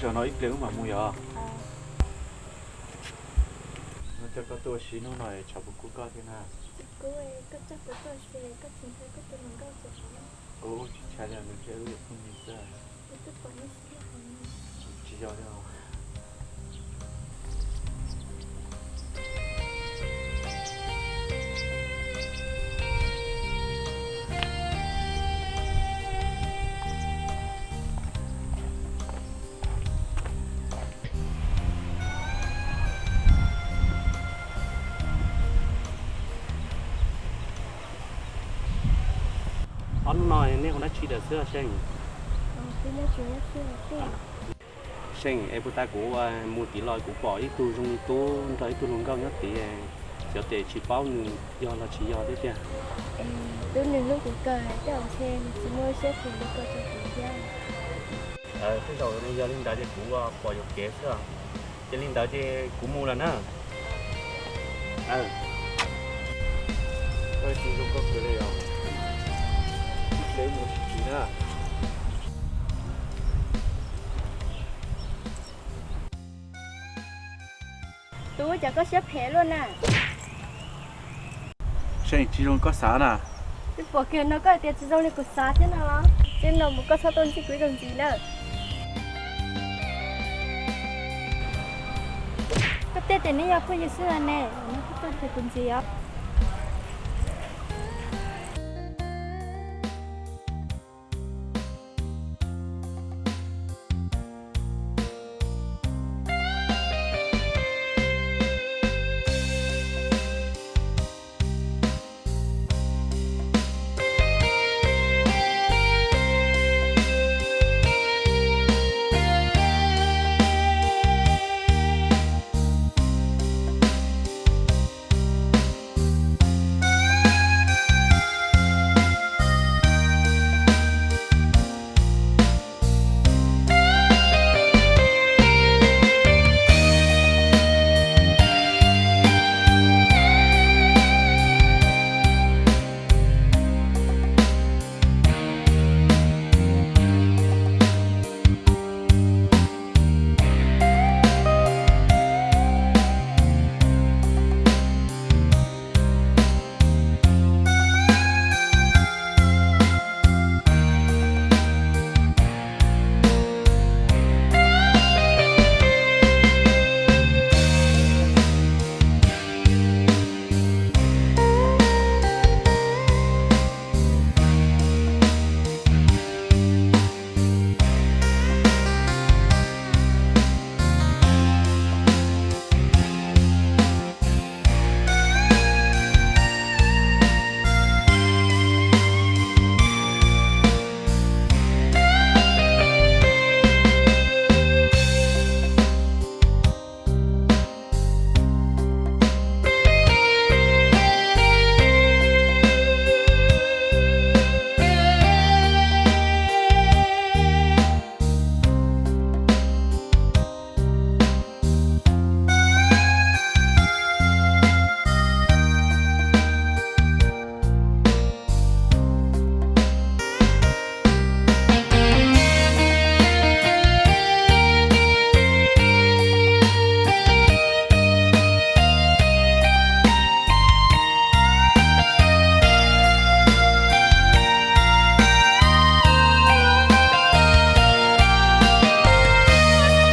Zaum no ib pliag wb mam mus yog? Coj koj tuaj ua si hnub no tshav puas kub koj thiab na? Ua tsis ntshai li, nws thiab wb yog phooj ywg xwb. Tsis yog li. Ob hnub no nej ua dab tsi lawm xwb Seej? Seej, es puag ta kuv mus tid los kuv pom ib tug zoo li tub nrog ib tug hluas nkauj nyob tid, xyov tes tsis paub nws yog los tsis yog thiab tiag. Tub nws hlub kuv kawg, tej zaum ntshe nws tsis muaj siab phem li ko rau kuv thiab. Tej zaum yog li ntawd ces kuv pom yuam kev xwb. Ces li ntawd ces kuv mus lawm na. Koj tsis zoo nkauj kawg li os. Ib pliag mus tsis tsis na. Tub, cas koj siab phem luaj na. Seej, tsis zoo koj xav na. Twb pom kiag no koj hais tias tsis zoo li kuv xav thiab no los? Txij no mus koj txhob tuaj ntxig kuv ib zaug ntxiv na. Koj tej tias neb yog phooj ywg xwb ne, neb txhob tuaj ntxig kuv ntxiv os.